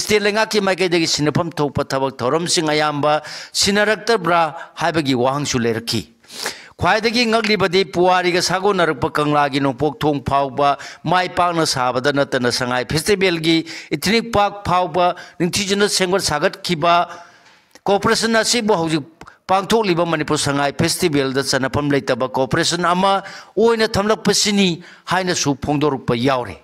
ꯁ꯭ꯇꯦꯠ ꯂꯩꯉꯥꯛꯀꯤ ꯃꯥꯏꯀꯩꯗꯒꯤ ꯁꯤꯟꯅꯐꯝ ꯊꯣꯛꯄ ꯊꯕꯛ ꯊꯧꯔꯝꯁꯤꯡ ꯑꯌꯥꯝꯕ ꯁꯤꯟꯅꯔꯛꯇꯕ꯭ꯔꯥ ꯍꯥꯏꯕꯒꯤ ꯋꯥꯍꯪꯁꯨ ꯂꯩꯔꯛꯈꯤ꯫ ꯈ꯭ꯋꯥꯏꯗꯒꯤ ꯉꯛꯂꯤꯕꯗꯤ ꯄꯨꯋꯥꯔꯤꯒ ꯁꯥꯒꯣꯟꯅꯔꯛꯄ ꯀꯪꯂꯥꯒꯤ ꯅꯣꯡꯄꯣꯛ ꯊꯣꯡ ꯐꯥꯎꯕ ꯃꯥꯏ ꯄꯥꯛꯅ ꯁꯥꯕꯗ ꯅꯠꯇꯅ ꯁꯉꯥꯏ ꯐꯦꯁꯇꯤꯚꯦꯜꯒꯤ ꯏꯊꯅꯤꯛ ꯄꯥꯔꯛ ꯐꯥꯎꯕ ꯅꯤꯡꯊꯤꯖꯅ ꯁꯦꯝꯒꯠ ꯁꯥꯒꯠꯈꯤꯕ ꯀꯣꯑꯣꯄꯔꯦꯁꯟ ꯑꯁꯤꯕꯨ ꯍꯧꯖꯤꯛ ꯄꯥꯡꯊꯣꯛꯂꯤꯕ ꯃꯅꯤꯄꯨꯔ ꯁꯉꯥꯏ ꯐꯦꯁꯇꯤꯚꯦꯜꯗ ꯆꯟꯅꯐꯝ ꯂꯩꯇꯕ ꯀꯣꯑꯣꯄꯔꯦꯁꯟ ꯑꯃ ꯑꯣꯏꯅ ꯊꯝꯂꯛꯄꯁꯤꯅꯤ ꯍꯥꯏꯅꯁꯨ ꯐꯣꯡꯗꯣꯔꯛꯄ ꯌꯥꯎꯔꯤ꯫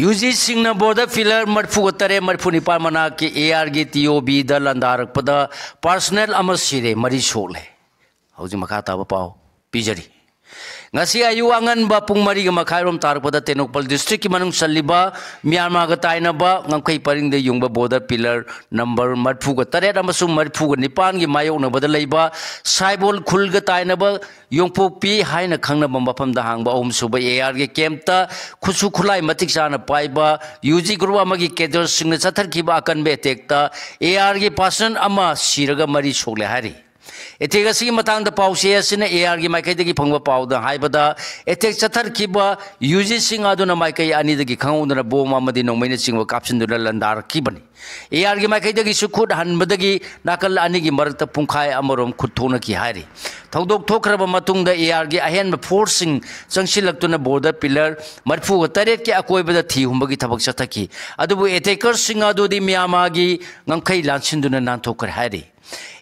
ꯌꯨ ꯖꯤꯁꯤꯡꯅ ꯕꯣꯔꯗꯔ ꯄꯤꯂꯔ ꯃꯔꯤꯐꯨꯒ ꯇꯔꯦꯠ, ꯃꯔꯤꯐꯨ ꯅꯤꯄꯥꯟ ꯃꯅꯥꯛꯀꯤ ꯑꯦ ꯑꯥꯔꯒꯤ ꯇꯤ ꯑꯣ ꯕꯤꯗ ꯂꯥꯟꯗꯥꯔꯛꯄꯗ ꯄꯥꯔꯁꯅꯦꯜ ꯑꯃ ꯁꯤꯔꯦ, ꯃꯔꯤ ꯁꯣꯛꯂꯦ꯫ ꯍꯧꯖꯤꯛ ꯃꯈꯥ ꯇꯥꯕ ꯄꯥꯎ ꯄꯤꯖꯔꯤ꯫ ꯉꯁꯤ ꯑꯌꯨꯛ ꯑꯉꯟꯕ ꯄꯨꯡ ꯃꯔꯤꯒ ꯃꯈꯥꯏꯔꯣꯝ ꯇꯥꯔꯛꯄꯗ ꯇꯦꯡꯅꯧꯄꯜ ꯗꯤꯁꯇ꯭ꯔꯤꯛꯀꯤ ꯃꯅꯨꯡ ꯆꯜꯂꯤꯕ ꯃ꯭ꯌꯥꯟꯃꯥꯔꯒ ꯇꯥꯏꯅꯕ ꯉꯝꯈꯩ ꯄꯔꯤꯡꯗ ꯌꯨꯡꯕ ꯕꯣꯔꯗꯔ ꯄꯤꯂꯔ ꯅꯝꯕꯔ ꯃꯔꯤꯐꯨꯒ ꯇꯔꯦꯠ ꯑꯃꯁꯨꯡ ꯃꯔꯤꯐꯨꯒ ꯅꯤꯄꯥꯟꯒꯤ ꯃꯥꯌꯣꯛꯅꯕꯗ ꯂꯩꯕ ꯁꯥꯏꯕꯣꯜ ꯈꯨꯜꯒ ꯇꯥꯏꯅꯕ ꯌꯣꯡꯄꯣꯛꯄꯤ ꯍꯥꯏꯅ ꯈꯪꯅꯕ ꯃꯐꯝꯗ ꯍꯥꯡꯕ ꯑꯍꯨꯝꯁꯨꯕ ꯑꯦ ꯑꯥꯔꯒꯤ ꯀꯦꯝꯞꯇ ꯈꯨꯠꯁꯨ ꯈꯨꯠꯂꯥꯏ ꯃꯇꯤꯛ ꯆꯥꯅ ꯄꯥꯏꯕ ꯌꯨ ꯖꯤ ꯒ꯭ꯔꯨꯞ ꯑꯃꯒꯤ ꯀꯦꯗꯔꯁꯤꯡꯅ ꯆꯠꯊꯈꯤꯕ ꯑꯀꯟꯕ ꯑꯦꯇꯦꯛꯇ ꯑꯦ ꯑꯥꯔꯒꯤ ꯄꯥꯔꯁꯟ ꯑꯃ ꯁꯤꯔꯒ ꯃꯔꯤ ꯁꯣꯛꯂꯦ ꯍꯥꯏꯔꯤ꯫ ꯑꯦꯇꯦꯛ ꯑꯁꯤꯒꯤ ꯃꯇꯥꯡꯗ ꯄꯥꯎꯆꯦ ꯑꯁꯤꯅ ꯑꯦ ꯑꯥꯔꯒꯤ ꯃꯥꯏꯀꯩꯗꯒꯤ ꯐꯪꯕ ꯄꯥꯎꯗ ꯍꯥꯏꯕꯗ, ꯑꯦꯇꯦꯛ ꯆꯠꯊꯔꯛꯈꯤꯕ ꯌꯨ ꯖꯤꯁꯤꯡ ꯑꯗꯨꯅ ꯃꯥꯏꯀꯩ ꯑꯅꯤꯗꯒꯤ ꯈꯪꯍꯧꯗꯅ ꯕꯣꯝ ꯑꯃꯗꯤ ꯅꯣꯡꯃꯩꯅꯆꯤꯡꯕ ꯀꯥꯞꯁꯤꯟꯗꯨꯅ ꯂꯥꯟꯗꯥꯔꯛꯈꯤꯕꯅꯤ꯫ ꯑꯦ ꯑꯥꯔꯒꯤ ꯃꯥꯏꯀꯩꯗꯒꯤꯁꯨ ꯈꯨꯠ ꯍꯟꯕꯗꯒꯤ ꯅꯥꯀꯜ ꯑꯅꯤꯒꯤ ꯃꯔꯛꯇ ꯄꯨꯡꯈꯥꯏ ꯑꯃꯔꯣꯝ ꯈꯨꯠ ꯊꯣꯛꯅꯈꯤ ꯍꯥꯏꯔꯤ꯫ ꯊꯧꯗꯣꯛ ꯊꯣꯛꯈ꯭ꯔꯕ ꯃꯇꯨꯡꯗ ꯑꯦ ꯑꯥꯔꯒꯤ ꯑꯍꯦꯟꯕ ꯐꯣꯔꯁꯁꯤꯡ ꯆꯪꯁꯤꯜꯂꯛꯇꯨꯅ ꯕꯣꯔꯗꯔ ꯄꯤꯂꯔ ꯃꯔꯤꯐꯨꯒ ꯇꯔꯦꯠꯀꯤ ꯑꯀꯣꯏꯕꯗ ꯊꯤ ꯍꯨꯝꯕꯒꯤ ꯊꯕꯛ ꯆꯠꯊꯈꯤ꯫ ꯑꯗꯨꯕꯨ ꯑꯦꯇꯦꯀꯔꯁꯤꯡ ꯑꯗꯨꯗꯤ ꯃ꯭ꯌꯥꯟꯃꯥꯔꯒꯤ ꯉꯝꯈꯩ ꯂꯥꯟꯁꯤꯟꯗꯨꯅ ꯅꯥꯟꯊꯣꯛꯈ꯭ꯔꯦ ꯍꯥꯏꯔꯤ꯫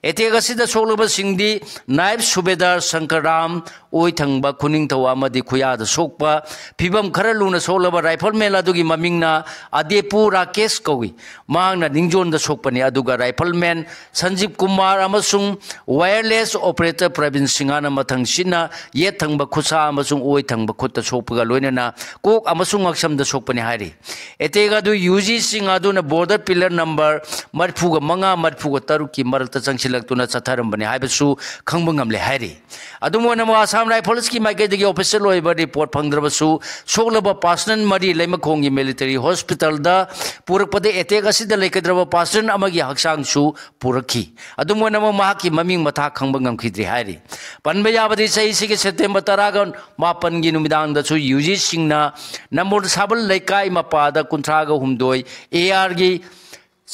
ꯑꯦꯇꯦꯛ ꯑꯁꯤꯗ ꯁꯣꯛꯂꯕꯁꯤꯡꯗꯤ ꯅꯥꯏꯕ ꯁꯨꯕꯦꯗꯥꯔ ꯁꯪꯀꯔꯥꯝ, ꯑꯣꯏ ꯊꯪꯕ ꯈꯨꯅꯤꯡꯊꯧ ꯑꯃꯗꯤ ꯈꯨꯌꯥꯗ ꯁꯣꯛꯄ ꯐꯤꯕꯝ ꯈꯔ ꯂꯨꯅ ꯁꯣꯛꯂꯕ ꯔꯥꯏꯐꯜꯃꯦꯟ ꯑꯗꯨꯒꯤ ꯃꯃꯤꯡꯅ ꯑꯗꯦꯄꯨ ꯔꯥꯀꯦꯁ ꯀꯧꯏ꯫ ꯃꯍꯥꯛꯅ ꯅꯤꯡꯖꯣꯟꯗ ꯁꯣꯛꯄꯅꯤ, ꯑꯗꯨꯒ ꯔꯥꯏꯐꯜꯃꯦꯟ ꯁꯟꯖꯤꯞ ꯀꯨꯃꯥꯔ ꯑꯃꯁꯨꯡ ꯋꯥꯌꯔꯂꯦꯁ ꯑꯣꯄꯔꯦꯇꯔ ꯄ꯭ꯔꯕꯤꯟ ꯁꯤꯡꯍꯅ ꯃꯊꯪꯁꯤꯠꯅ ꯌꯦꯠ ꯊꯪꯕ ꯈꯨꯠꯁꯥ ꯑꯃꯁꯨꯡ ꯑꯣꯏ ꯊꯪꯕ ꯈꯨꯠꯇ ꯁꯣꯛꯄꯒ ꯂꯣꯏꯅꯅ ꯀꯣꯛ ꯑꯃꯁꯨꯡ ꯉꯛꯁꯝꯗ ꯁꯣꯛꯄꯅꯤ ꯍꯥꯏꯔꯤ꯫ ꯑꯦꯇꯦꯛ ꯑꯗꯨ ꯌꯨ ꯖꯤꯁꯤꯡ ꯑꯗꯨꯅ ꯕꯣꯔꯗꯔ ꯄꯤꯂꯔ ꯅꯝꯕꯔ ꯃꯔꯤꯐꯨꯒ ꯃꯉꯥ, ꯃꯔꯤꯐꯨꯒ ꯇꯔꯨꯛꯀꯤ ꯃꯔꯛꯇ ꯆꯪꯁꯤꯜꯂꯛꯇꯨꯅ ꯆꯠꯊꯔꯝꯕꯅꯤ ꯍꯥꯏꯕꯁꯨ ꯈꯪꯕ ꯉꯝꯂꯦ ꯍꯥꯏꯔꯤ꯫ ꯑꯗꯨꯝ ꯑꯣꯏꯅꯃꯛ ꯑꯁꯥꯝ ꯔꯥꯏꯐꯜꯁꯀꯤ ꯃꯥꯏꯀꯩꯗꯒꯤ ꯑꯣꯐꯤꯁꯤꯌꯦꯜ ꯑꯣꯏꯕ ꯔꯤꯄꯣꯔꯠ ꯐꯪꯗ꯭ꯔꯕꯁꯨ, ꯁꯣꯛꯂꯕ ꯄꯥꯔꯁꯅꯦꯜ ꯃꯔꯤ ꯂꯩꯃꯈꯣꯡꯒꯤ ꯃꯤꯂꯤꯇꯔꯤ ꯍꯣꯁꯄꯤꯇꯥꯜꯗ ꯄꯨꯔꯛꯄꯗ ꯑꯦꯇꯦꯛ ꯑꯁꯤꯗ ꯂꯩꯈꯤꯗ꯭ꯔꯕ ꯄꯥꯔꯁꯅꯦꯜ ꯑꯃꯒꯤ ꯍꯛꯆꯥꯡꯁꯨ ꯄꯨꯔꯛꯈꯤ꯫ ꯑꯗꯨꯝ ꯑꯣꯏꯅꯃꯛ ꯃꯍꯥꯛꯀꯤ ꯃꯃꯤꯡ ꯃꯊꯥ ꯈꯪꯕ ꯉꯝꯈꯤꯗ꯭ꯔꯤ ꯍꯥꯏꯔꯤ꯫ ꯄꯟꯕ ꯌꯥꯕꯗꯤ, ꯆꯍꯤꯁꯤꯒꯤ ꯁꯦꯞꯇꯦꯝꯕꯔ ꯇꯔꯥꯒ ꯃꯥꯄꯟꯒꯤ ꯅꯨꯃꯤꯗꯥꯡꯗꯁꯨ ꯌꯨ ꯖꯤꯁꯤꯡꯅ ꯅꯝꯕꯣꯜ ꯁꯥꯕꯜ ꯂꯩꯀꯥꯏ ꯃꯄꯥꯗ ꯀꯨꯟꯊ꯭ꯔꯥꯒ ꯍꯨꯝꯗꯣꯏ ꯑꯦ ꯑꯥꯔꯒꯤ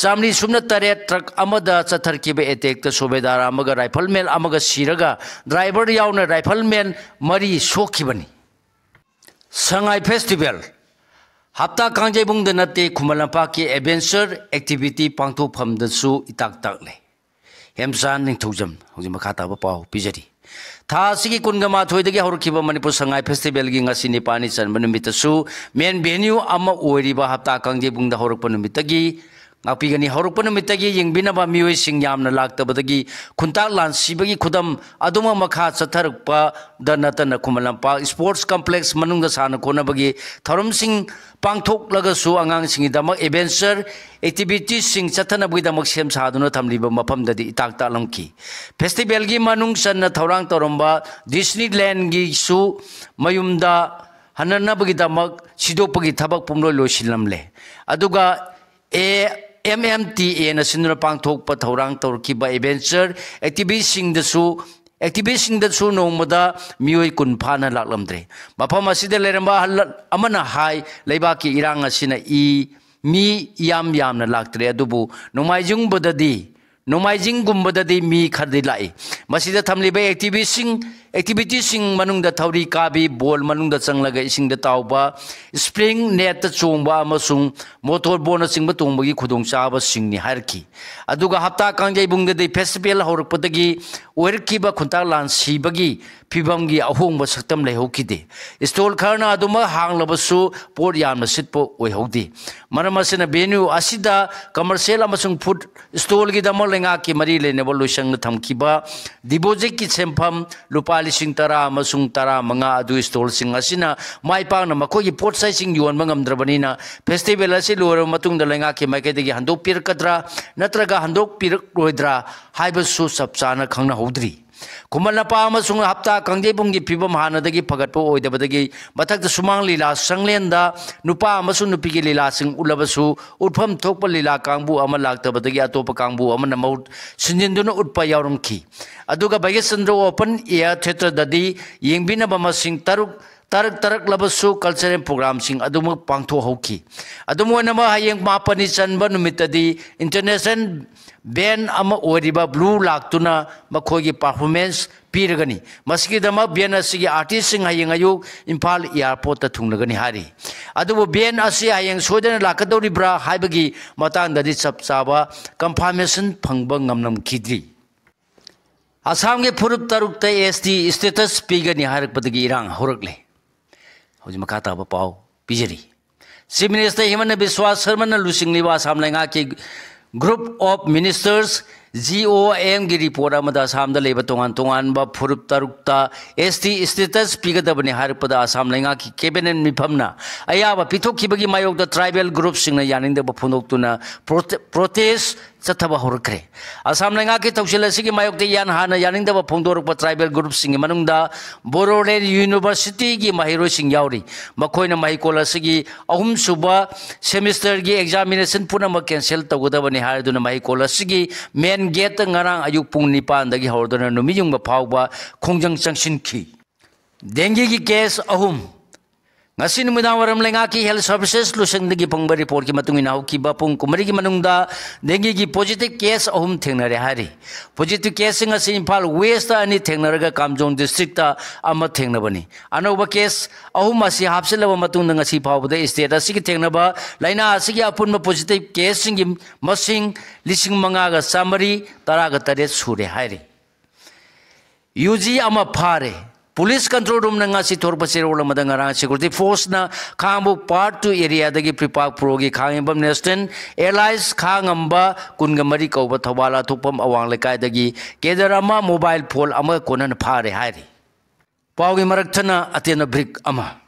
ꯆꯥꯃꯔꯤ ꯁꯨꯞꯅ ꯇꯔꯦꯠ ꯇ꯭ꯔꯛ ꯑꯃꯗ ꯆꯠꯊꯔꯛꯈꯤꯕ ꯑꯦꯇꯦꯛꯇ ꯁꯨꯕꯦꯗꯥꯔ ꯑꯃꯒ ꯔꯥꯏꯐꯜꯃꯦꯟ ꯑꯃꯒ ꯁꯤꯔꯒ, ꯗ꯭ꯔꯥꯏꯚꯔ ꯌꯥꯎꯅ ꯔꯥꯏꯐꯜꯃꯦꯟ ꯃꯔꯤ ꯁꯣꯛꯈꯤꯕꯅꯤ꯫ ꯁꯉꯥꯏ ꯐꯦꯁꯇꯤꯚꯦꯜ꯫ ꯍꯞꯇꯥ ꯀꯥꯡꯖꯩꯕꯨꯡꯗ ꯅꯠꯇꯦ, ꯈꯨꯃꯟ ꯂꯝꯄꯥꯛꯀꯤ ꯑꯦꯗꯚꯦꯟꯆꯔ ꯑꯦꯛꯇꯤꯚꯤꯇꯤ ꯄꯥꯡꯊꯣꯛꯐꯝꯗꯁꯨ ꯏꯇꯥꯛ ꯇꯥꯛꯂꯦ꯫ ꯍꯦꯝꯆꯥꯟ ꯅꯤꯡꯊꯧꯖꯝ꯫ ꯍꯧꯖꯤꯛ ꯃꯈꯥ ꯇꯥꯕ ꯄꯥꯎ ꯄꯤꯖꯔꯤ꯫ ꯊꯥ ꯑꯁꯤꯒꯤ ꯀꯨꯟꯒ ꯃꯥꯊꯣꯏꯗꯒꯤ ꯍꯧꯔꯛꯈꯤꯕ ꯃꯅꯤꯄꯨꯔ ꯁꯉꯥꯏ ꯐꯦꯁꯇꯤꯚꯦꯜꯒꯤ ꯉꯁꯤ ꯅꯤꯄꯥꯜꯅꯤ ꯆꯟꯕ ꯅꯨꯃꯤꯠꯇꯁꯨ ꯃꯦꯟ ꯚꯦꯅ꯭ꯌꯨ ꯑꯃ ꯑꯣꯏꯔꯤꯕ ꯍꯞꯇꯥ ꯀꯥꯡꯖꯩꯕꯨꯡꯗ ꯍꯧꯔꯛꯄ ꯅꯨꯃꯤꯠꯇꯒꯤ ꯉꯥꯛꯄꯤꯒꯅꯤ꯫ ꯍꯧꯔꯛꯄ ꯅꯨꯃꯤꯠꯇꯒꯤ ꯌꯦꯡꯕꯤꯅꯕ ꯃꯤꯑꯣꯏꯁꯤꯡ ꯌꯥꯝꯅ ꯂꯥꯛꯇꯕꯗꯒꯤ ꯈꯨꯟꯇꯥꯛ ꯂꯥꯟꯁꯤꯕꯒꯤ ꯈꯨꯗꯝ ꯑꯗꯨꯃꯛ ꯃꯈꯥ ꯆꯠꯊꯔꯛꯄꯗ ꯅꯠꯇꯅ, ꯈꯨꯃꯟ ꯂꯝꯄꯥꯛ ꯁ꯭ꯄꯣꯔꯠꯁ ꯀꯝꯄ꯭ꯂꯦꯛꯁ ꯃꯅꯨꯡꯗ ꯁꯥꯟꯅ ꯈꯣꯠꯅꯕꯒꯤ ꯊꯧꯔꯝꯁꯤꯡ ꯄꯥꯡꯊꯣꯛꯂꯒꯁꯨ ꯑꯉꯥꯡꯁꯤꯡꯒꯤꯗꯃꯛ ꯑꯦꯗꯚꯦꯟꯆꯔ ꯑꯦꯛꯇꯤꯚꯤꯇꯤꯁꯁꯤꯡ ꯆꯠꯊꯅꯕꯒꯤꯗꯃꯛ ꯁꯦꯝ ꯁꯥꯗꯨꯅ ꯊꯝꯂꯤꯕ ꯃꯐꯝꯗꯗꯤ ꯏꯇꯥꯛ ꯇꯥꯛꯂꯝꯈꯤ꯫ ꯐꯦꯁꯇꯤꯚꯦꯜꯒꯤ ꯃꯅꯨꯡ ꯆꯟꯅ ꯊꯧꯔꯥꯡ ꯇꯧꯔꯝꯕ ꯗꯤꯁꯅꯤꯂꯦꯟꯒꯤꯁꯨ ꯃꯌꯨꯝꯗ ꯍꯟꯅꯅꯕꯒꯤꯗꯃꯛ ꯁꯤꯗꯣꯛꯄꯒꯤ ꯊꯕꯛ ꯄꯨꯝꯂꯣꯏ ꯂꯣꯏꯁꯤꯜꯂꯝꯂꯦ꯫ ꯑꯗꯨꯒ ꯑꯦ, ꯑꯦꯝ ꯑꯦꯝ ꯇꯤ ꯑꯦꯅ ꯁꯤꯟꯗꯨꯅ ꯄꯥꯡꯊꯣꯛꯄ ꯊꯧꯔꯥꯡ ꯇꯧꯔꯛꯈꯤꯕ ꯑꯦꯗꯚꯦꯟꯆꯔ ꯑꯦꯛꯇꯤꯚꯤꯁꯤꯡꯗꯁꯨ, ꯑꯦꯛꯇꯤꯚꯤꯁꯤꯡꯗꯁꯨ ꯅꯣꯡꯃꯗ ꯃꯤꯑꯣꯏ ꯀꯨꯟ ꯐꯥꯅ ꯂꯥꯛꯂꯝꯗ꯭ꯔꯦ꯫ ꯃꯐꯝ ꯑꯁꯤꯗ ꯂꯩꯔꯝꯕ ꯑꯍꯜ ꯑꯃꯅ ꯍꯥꯏ, ꯂꯩꯕꯥꯛꯀꯤ ꯏꯔꯥꯡ ꯑꯁꯤꯅ ꯏ, ꯃꯤ ꯏꯌꯥꯝ ꯌꯥꯝꯅ ꯂꯥꯛꯇ꯭ꯔꯦ, ꯑꯗꯨꯕꯨ ꯅꯣꯡꯃꯥꯏꯖꯤꯡꯒꯨꯝꯕꯗꯗꯤ, ꯅꯣꯡꯃꯥꯏꯖꯤꯡꯒꯨꯝꯕꯗꯗꯤ ꯃꯤ ꯈꯔꯗꯤ ꯂꯥꯛꯏ꯫ ꯃꯁꯤꯗ ꯊꯝꯂꯤꯕ ꯑꯦꯛꯇꯤꯚꯤꯁꯤꯡ, ꯑꯦꯛꯇꯤꯚꯤꯇꯤꯁꯤꯡ ꯃꯅꯨꯡꯗ ꯊꯧꯔꯤ ꯀꯥꯕꯤ, ꯕꯣꯜ ꯃꯅꯨꯡꯗ ꯆꯪꯂꯒ ꯏꯁꯤꯡꯗ ꯇꯥꯎꯕ, ꯁ꯭ꯄ꯭ꯔꯤꯡ ꯅꯦꯠꯇ ꯆꯣꯡꯕ ꯑꯃꯁꯨꯡ ꯃꯣꯇꯣꯔ ꯕꯣꯠꯅꯆꯤꯡꯕ ꯇꯣꯡꯕꯒꯤ ꯈꯨꯗꯣꯡꯆꯥꯕꯁꯤꯡꯅꯤ ꯍꯥꯏꯔꯛꯈꯤ꯫ ꯑꯗꯨꯒ ꯍꯞꯇꯥ ꯀꯥꯡꯖꯩꯕꯨꯡꯗꯗꯤ ꯐꯦꯁꯇꯤꯚꯦꯜ ꯍꯧꯔꯛꯄꯗꯒꯤ ꯑꯣꯏꯔꯛꯈꯤꯕ ꯈꯨꯟꯇꯥꯛ ꯂꯥꯟ ꯁꯤꯕꯒꯤ ꯐꯤꯕꯝꯒꯤ ꯑꯍꯣꯡꯕ ꯁꯛꯇꯝ ꯂꯩꯍꯧꯈꯤꯗꯦ꯫ ꯁ꯭ꯇꯣꯜ ꯈꯔꯅ ꯑꯗꯨꯃꯛ ꯍꯥꯡꯂꯕꯁꯨ ꯄꯣꯠ ꯌꯥꯝꯅ ꯁꯤꯠꯄ ꯑꯣꯏꯍꯧꯗꯦ꯫ ꯃꯔꯝ ꯑꯁꯤꯅ ꯚꯦꯅ꯭ꯌꯨ ꯑꯁꯤꯗ ꯀꯃꯔꯁꯤꯌꯦꯜ ꯑꯃꯁꯨꯡ ꯐꯨꯗ ꯁ꯭ꯇꯣꯜꯒꯤꯗꯃꯛ ꯂꯩꯉꯥꯛꯀꯤ ꯃꯔꯤ ꯂꯩꯅꯕ ꯂꯣꯏꯁꯪꯅ ꯊꯝꯈꯤꯕ ꯗꯤꯄꯣꯖꯤꯠꯀꯤ ꯁꯦꯟꯐꯝ ꯂꯨꯄꯥ ꯂꯤꯁꯤꯡ ꯇꯔꯥ ꯑꯃꯁꯨꯡ ꯇꯔꯥꯃꯉꯥ ꯑꯗꯨ ꯁ꯭ꯇꯣꯜꯁꯤꯡ ꯑꯁꯤꯅ ꯃꯥꯏ ꯄꯥꯛꯅ ꯃꯈꯣꯏꯒꯤ ꯄꯣꯠ ꯆꯩꯁꯤꯡ ꯌꯣꯟꯕ ꯉꯝꯗ꯭ꯔꯕꯅꯤꯅ, ꯐꯦꯁꯇꯤꯚꯦꯜ ꯑꯁꯤ ꯂꯣꯏꯔꯕ ꯃꯇꯨꯡꯗ ꯂꯩꯉꯥꯛꯀꯤ ꯃꯥꯏꯀꯩꯗꯒꯤ ꯍꯟꯗꯣꯛꯄꯤꯔꯛꯀꯗ꯭ꯔꯥ ꯅꯠꯇ꯭ꯔꯒ ꯍꯟꯗꯣꯛꯄꯤꯔꯛꯂꯣꯏꯗ꯭ꯔꯥ ꯍꯥꯏꯕꯁꯨ ꯆꯞ ꯆꯥꯅ ꯈꯪꯅꯍꯧꯗ꯭ꯔꯤ꯫ ꯈꯨꯃꯟ ꯂꯝꯄꯥꯛ ꯑꯃꯁꯨꯡ ꯍꯞꯇꯥ ꯀꯥꯡꯖꯩꯕꯨꯡꯒꯤ ꯐꯤꯕꯝ ꯍꯥꯟꯅꯗꯒꯤ ꯐꯒꯠꯄ ꯑꯣꯏꯗꯕꯗꯒꯤ ꯃꯊꯛꯇ ꯁꯨꯃꯥꯡ ꯂꯤꯂꯥ ꯁꯪꯂꯦꯟꯗ ꯅꯨꯄꯥ ꯑꯃꯁꯨꯡ ꯅꯨꯄꯤꯒꯤ ꯂꯤꯂꯥꯁꯤꯡ ꯎꯠꯂꯕꯁꯨ, ꯎꯠꯐꯝ ꯊꯣꯛꯄ ꯂꯤꯂꯥ ꯀꯥꯡꯕꯨ ꯑꯃ ꯂꯥꯛꯇꯕꯗꯒꯤ ꯑꯇꯣꯞꯄ ꯀꯥꯡꯕꯨ ꯑꯃꯅ ꯃꯍꯨꯠ ꯁꯤꯟꯖꯤꯟꯗꯨꯅ ꯎꯠꯄ ꯌꯥꯎꯔꯝꯈꯤ꯫ ꯑꯗꯨꯒ ꯚꯥꯒ꯭ꯌꯆꯟꯗ꯭ꯔ ꯑꯣꯄꯟ ꯑꯦꯌꯥꯔ ꯊꯤꯌꯦꯇꯔꯗꯗꯤ ꯌꯦꯡꯕꯤꯅꯕ ꯃꯁꯤꯡ ꯇꯔꯨꯛ, ꯇꯔꯛ ꯇꯔꯛꯂꯕꯁꯨ ꯀꯜꯆꯔꯦꯜ ꯄ꯭ꯔꯣꯒ꯭ꯔꯥꯝꯁꯤꯡ ꯑꯗꯨꯃꯛ ꯄꯥꯡꯊꯣꯛꯍꯧꯈꯤ꯫ ꯑꯗꯨꯝ ꯑꯣꯏꯅꯃꯛ, ꯍꯌꯦꯡ ꯃꯥꯄꯟꯅꯤ ꯆꯟꯕ ꯅꯨꯃꯤꯠꯇꯗꯤ ꯏꯟꯇꯔꯅꯦꯁꯅꯦꯜ ꯕꯦꯟ ꯑꯃ ꯑꯣꯏꯔꯤꯕ ꯕ꯭ꯂꯨ ꯂꯥꯛꯇꯨꯅ ꯃꯈꯣꯏꯒꯤ ꯄꯔꯐꯣꯔꯃꯦꯟꯁ ꯄꯤꯔꯒꯅꯤ꯫ ꯃꯁꯤꯒꯤꯗꯃꯛ ꯕꯦꯟ ꯑꯁꯤꯒꯤ ꯑꯥꯔꯇꯤꯁꯁꯤꯡ ꯍꯌꯦꯡ ꯑꯌꯨꯛ ꯏꯝꯐꯥꯜ ꯑꯦꯌꯥꯔꯄꯣꯔꯠꯇ ꯊꯨꯡꯂꯒꯅꯤ ꯍꯥꯏꯔꯤ꯫ ꯑꯗꯨꯕꯨ ꯕꯦꯟ ꯑꯁꯤ ꯍꯌꯦꯡ ꯁꯣꯏꯗꯅ ꯂꯥꯛꯀꯗꯧꯔꯤꯕ꯭ꯔꯥ ꯍꯥꯏꯕꯒꯤ ꯃꯇꯥꯡꯗꯗꯤ ꯆꯞ ꯆꯥꯕ ꯀꯟꯐꯥꯔꯃꯦꯁꯟ ꯐꯪꯕ ꯉꯝꯂꯝꯈꯤꯗ꯭ꯔꯤ꯫ ꯑꯁꯥꯝꯒꯤ ꯐꯨꯔꯨꯞ ꯇꯔꯨꯛꯇ ꯑꯦꯁ ꯇꯤ ꯁ꯭ꯇꯦꯇꯁ ꯄꯤꯒꯅꯤ ꯍꯥꯏꯔꯛꯄꯗꯒꯤ ꯏꯔꯥꯡ ꯍꯧꯔꯛꯂꯦ꯫ ꯍꯧꯖꯤꯛ ꯃꯈꯥ ꯇꯥꯕ ꯄꯥꯎ ꯄꯤꯖꯔꯤ꯫ ꯆꯤꯐ ꯃꯤꯅꯤꯁꯇꯔ ꯍꯤꯃꯟꯇ ꯕꯤꯁ꯭ꯋꯥ ꯁꯔꯃꯅ ꯂꯨꯆꯤꯡꯂꯤꯕ ꯑꯁꯥꯝ ꯂꯩꯉꯥꯛꯀꯤ group of ministers, G O ꯑꯦꯝꯒꯤ ꯔꯤꯄꯣꯔꯠ ꯑꯃꯗ ꯑꯁꯥꯝꯗ ꯂꯩꯕ ꯇꯣꯉꯥꯟ ꯇꯣꯉꯥꯟꯕ ꯐꯨꯔꯨꯞ ꯇꯔꯨꯛꯇ ꯑꯦꯁ ꯇꯤ ꯁ꯭ꯇꯦꯇꯁ ꯄꯤꯒꯗꯕꯅꯤ ꯍꯥꯏꯔꯛꯄꯗ ꯑꯁꯥꯝ ꯂꯩꯉꯥꯛꯀꯤ ꯀꯦꯕꯤꯅꯦꯠ ꯃꯤꯐꯝꯅ ꯑꯌꯥꯕ ꯄꯤꯊꯣꯛꯈꯤꯕꯒꯤ ꯃꯥꯌꯣꯛꯇ ꯇ꯭ꯔꯥꯏꯕꯦꯜ ꯒ꯭ꯔꯨꯞꯁꯤꯡꯅ ꯌꯥꯅꯤꯡꯗꯕ ꯐꯣꯡꯗꯣꯛꯇꯨꯅ ꯄ꯭ꯔꯣꯇꯦ-, ꯄ꯭ꯔꯣꯇꯦꯁ ꯆꯠꯊꯕ ꯍꯧꯔꯛꯈ꯭ꯔꯦ꯫ ꯑꯁꯥꯝ ꯂꯩꯉꯥꯛꯀꯤ ꯊꯧꯁꯤꯜ ꯑꯁꯤꯒꯤ ꯃꯥꯌꯣꯛꯇ ꯏꯍꯥꯟ ꯍꯥꯟꯅ ꯌꯥꯅꯤꯡꯗꯕ ꯐꯣꯡꯗꯣꯔꯛꯄ ꯇ꯭ꯔꯥꯏꯕꯦꯜ ꯒ꯭ꯔꯨꯞꯁꯤꯡꯒꯤ ꯃꯅꯨꯡꯗ ꯕꯣꯔꯣꯂꯦꯟ ꯌꯨꯅꯤꯚꯔꯁꯤꯇꯤꯒꯤ ꯃꯍꯩꯔꯣꯏꯁꯤꯡ ꯌꯥꯎꯔꯤ꯫ ꯃꯈꯣꯏꯅ ꯃꯍꯩꯀꯣꯜ ꯑꯁꯤꯒꯤ ꯑꯍꯨꯝꯁꯨꯕ ꯁꯦꯃꯤꯁꯇꯔꯒꯤ ꯑꯦꯛꯖꯥꯃꯤꯅꯦꯁꯟ ꯄꯨꯝꯅꯃꯛ ꯀꯦꯟꯁꯦꯜ ꯇꯧꯒꯗꯕꯅꯤ ꯍꯥꯏꯗꯨꯅ ꯃꯍꯩꯀꯣꯜ ꯑꯁꯤꯒꯤ ꯃꯦꯟ ꯒꯦꯠꯇ ꯉꯔꯥꯡ ꯑꯌꯨꯛ ꯄꯨꯡ ꯅꯤꯄꯥꯟꯗꯒꯤ ꯍꯧꯔꯗꯨꯅ ꯅꯨꯃꯤꯠ ꯌꯨꯡꯕ ꯐꯥꯎꯕ ꯈꯣꯡꯖꯪ ꯆꯪꯁꯤꯟꯈꯤ꯫ ꯗꯦꯡꯒꯤꯒꯤ ꯀꯦꯁ ꯑꯍꯨꯝ꯫ ꯉꯁꯤ ꯅꯨꯃꯤꯗꯥꯡ ꯋꯥꯏꯔꯝ ꯂꯩꯉꯥꯛꯀꯤ ꯍꯦꯜꯊ ꯁꯔꯚꯤꯁꯦꯁ ꯂꯣꯏꯁꯪꯗꯒꯤ ꯐꯪꯕ ꯔꯤꯄꯣꯔꯠꯀꯤ ꯃꯇꯨꯡ ꯏꯟꯅ ꯍꯧꯈꯤꯕ ꯄꯨꯡ ꯀꯨꯟꯃꯔꯤꯒꯤ ꯃꯅꯨꯡꯗ ꯗꯦꯡꯒꯤꯒꯤ ꯄꯣꯖꯤꯇꯤꯚ ꯀꯦꯁ ꯑꯍꯨꯝ ꯊꯦꯡꯅꯔꯦ ꯍꯥꯏꯔꯤ꯫ ꯄꯣꯖꯤꯇꯤꯚ ꯀꯦꯁꯁꯤꯡ ꯑꯁꯤ ꯏꯝꯐꯥꯜ ꯋꯦꯁꯇ ꯑꯅꯤ ꯊꯦꯡꯅꯔꯒ ꯀꯥꯝꯖꯣꯡ ꯗꯤꯁꯇ꯭ꯔꯤꯛꯇ ꯑꯃ ꯊꯦꯡꯅꯕꯅꯤ꯫ ꯑꯅꯧꯕ ꯀꯦꯁ ꯑꯍꯨꯝ ꯑꯁꯤ ꯍꯥꯞꯆꯤꯜꯂꯕ ꯃꯇꯨꯡꯗ ꯉꯁꯤ ꯐꯥꯎꯕꯗ ꯁ꯭ꯇꯦꯠ ꯑꯁꯤꯒꯤ ꯊꯦꯡꯅꯕ ꯂꯥꯏꯅꯥ ꯑꯁꯤꯒꯤ ꯑꯄꯨꯟꯕ ꯄꯣꯖꯤꯇꯤꯚ ꯀꯦꯁꯁꯤꯡꯒꯤ ꯃꯁꯤꯡ ꯂꯤꯁꯤꯡ ꯃꯉꯥꯒ ꯆꯥꯃꯔꯤ ꯇꯔꯥꯒ ꯇꯔꯦꯠ ꯁꯨꯔꯦ ꯍꯥꯏꯔꯤ꯫ ꯌꯨ ꯖꯤ ꯑꯃ ꯐꯥꯔꯦ꯫ ꯄꯨꯂꯤꯁ ꯀꯟꯇ꯭ꯔꯣꯜ ꯔꯨꯝꯅ ꯉꯁꯤ ꯊꯣꯔꯛꯄ ꯆꯦꯔꯣꯜ ꯑꯃꯗ ꯉꯔꯥꯡ ꯁꯦꯀ꯭ꯌꯨꯔꯤꯇꯤ ꯐꯣꯔꯁꯅ ꯈꯥꯉꯕꯣꯛ ꯄꯥꯔꯠ ꯇꯨ ꯑꯦꯔꯤꯌꯥꯗꯒꯤ ꯄ꯭ꯔꯤꯄꯥꯛ ꯄ꯭ꯔꯣꯒꯤ ꯈꯥꯉꯦꯝꯕꯝ ꯅꯦꯁꯅꯦꯜ ꯑꯦꯂꯥꯏꯁ ꯈꯥꯉꯝꯕ ꯀꯨꯟꯒ ꯃꯔꯤ ꯀꯧꯕ ꯊꯧꯕꯥꯜ ꯑꯊꯣꯛꯄꯝ ꯑꯋꯥꯡ ꯂꯩꯀꯥꯏꯗꯒꯤ ꯀꯦꯗꯔ ꯑꯃ ꯃꯣꯕꯥꯏꯜ ꯐꯣꯟ ꯑꯃꯒ ꯀꯣꯟꯅꯅ ꯐꯥꯔꯦ ꯍꯥꯏꯔꯤ꯫ ꯄꯥꯎꯒꯤ ꯃꯔꯛ ꯊꯠꯅ ꯑꯇꯦꯟꯕ break ꯑꯃ꯫